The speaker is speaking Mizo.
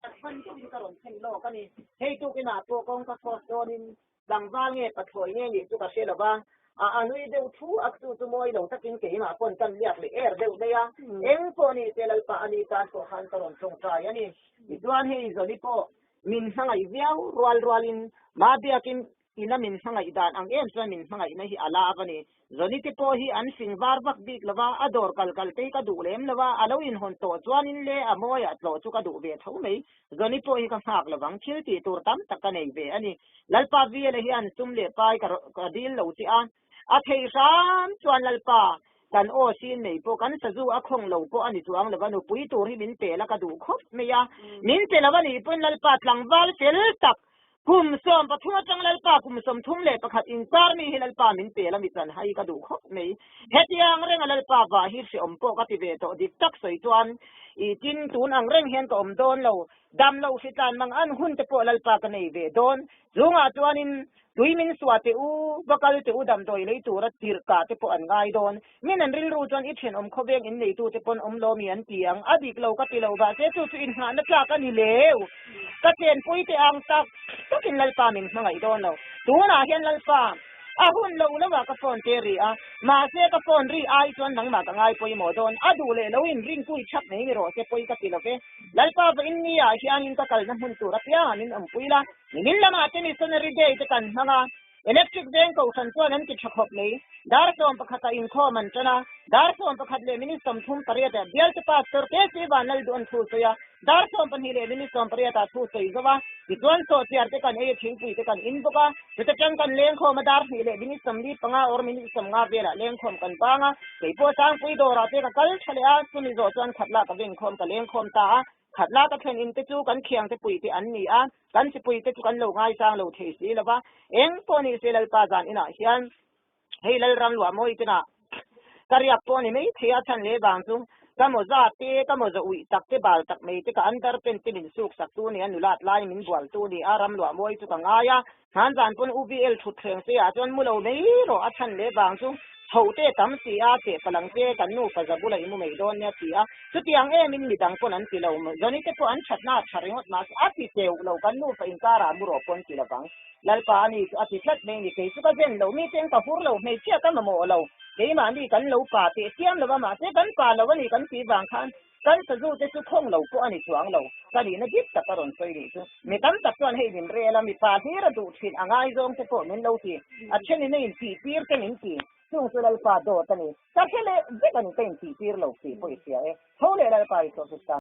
Hman deuhin ka rawn thlen lawk a ni. Hei tukinah pawh kawngka cross dawnin tlangval nge pathlawi nge nih chu ka hre lo va, a a nui deuh thu a chu chu mawi lo takin keimah pawn kan liak leh er deuh daih a, eng pawh ni se Lalpa a ni tan pawh khan ka rawn tawngtai a ni. Tichuan hei Zoni pawh min hmangaih viau rual rualin Ma biakin Ina min hmangaih dan ang em chuan min hmangaihna hi a la ava ni. Zoni te pawh hi an fing var vak bik lo va, a dawr kal kal te hi ka duh lem lo va, a lo inhawn tawh chuanin le a mawiah tlawh chu ka duh ve tho mai. Zoni pawh hi ka nghak lo vang, thil tih tur tam tak ka nei ve a ni. Lalpa Vela hian sum leh pai ka ka dil lo che a, a theih hram chuan Lalpa kan aw sin mai pawh kan sazu a khawng lo pawh a ni chuang lo va, nupui tur hi min pe la ka duh khawp mai a, min pe lo a nih pawn Lalpa tlangval fel tak Kum 13 atang Lalpa kum 31 inkar mi hi Lalpa min pe la mi chan hai ka duh khawp mai. Hetiang renga Lalpa vah hi hreawm pawh ka ti ve tawh dik tak sawi chuan i tin tun ang reng hian ka awm dawn lo. Dam lo hritlan mang an hun te pawh Lalpa ka nei ve dawn. Chungah chuanin tui min suah teh u, va kal teh u damdawi lei tura tirhkah te pawh an ngai dawn. Min an rilru chuan i thenawm khawveng in neitute pawn awm lo mi an ti ang, a dik lo ka ti lo mahse chu chu inngahna tlak a ni leu. Ka chenpui te ang tak takin Lalpa min hmangaih dawn lo. Tunah hian Lalpa, a hun lo lo ah ka phone te ri a, mahse ka phone ri ai chuan nangmah ka ngai pawimawh dawn, a duh leh lo in ringpui chhak mai ni rawh se pawi ka ti lo ve. Lalpa va in ni ah hianin ka kalna hmun tur apiangah min awmpui la, nimin lamah te missionary day te kan hmang a, Electric veng kohhran chuan an ti tha khawp mai. Dar 11 ah inkhawm an tan a, dar 11 leh minute 38 ah bialte pastor KC Vanlal duh an thu sawi a, dar 12 leh minute 18 ah thu sawi zo a, tichuan sawhchiar te kan ei a, thingpui te kan in bawk a, chute tang kan lengkhawm a, dar 2 leh minute 45 or minute 50 velah lengkhawm kan bang a, keipawh Sangpui dawrah te ka kal tha leh a, chumi zawh chuan khatla ka venkhawm ka lengkhawm ta a, Khatla ka thlen in te chu kan khiang te pui te an ni a, kan chipui te chu kan lo ngaisang lo thei si lo va, eng pawh ni se Lalpa zan inah hian hei Lalram luah mawi tenah ka riak pawh ni mai thei a, chhan leh vang chu ka mawza te, ka mawza uih tak te, bal tak mai te, ka under pen te min suk sak tu ni a, nulat lai min bual tu ni a, ram luah mawi chu ka ngai a, Hman zan pawn UBL thut thleng se ah chuan mu lo mai rawh a chhan leh vang chu tho te tam si a, cheh palang te kan nu pa zabula i mu mai dawn nia ti a, chutiang em in midang pawn an ti lo, Johnny te pawh an that na a tha ringawt mahse a ti teuh lo, kan nu pa inkar ah mu rawh pawn ti lovang. Lalpa a ni chu a ti tlat mai ni, kei chu ka zen lo, mi teng ka hur lo, hmeichhia ka mamawh lo, keimahni kan lo pa teh chiam lo a mahse kan pa lo a ni kan tih vang khan Kan sazu te chu khawng lo pawh a ni chuang lo, ka nihna dik tak a rawn sawi nih chu. Mi tam tak chuan hei min rel a, mipa hlir a duh thin a ngaizawng te pawh min lo ti, a thenin a intih tir te min ti, chung chu Lalpa dawt a ni, ka hre leh vek a ni, ka intih tir lo tih pawh i hria e, tho leh Lalpa i sawh chu tan.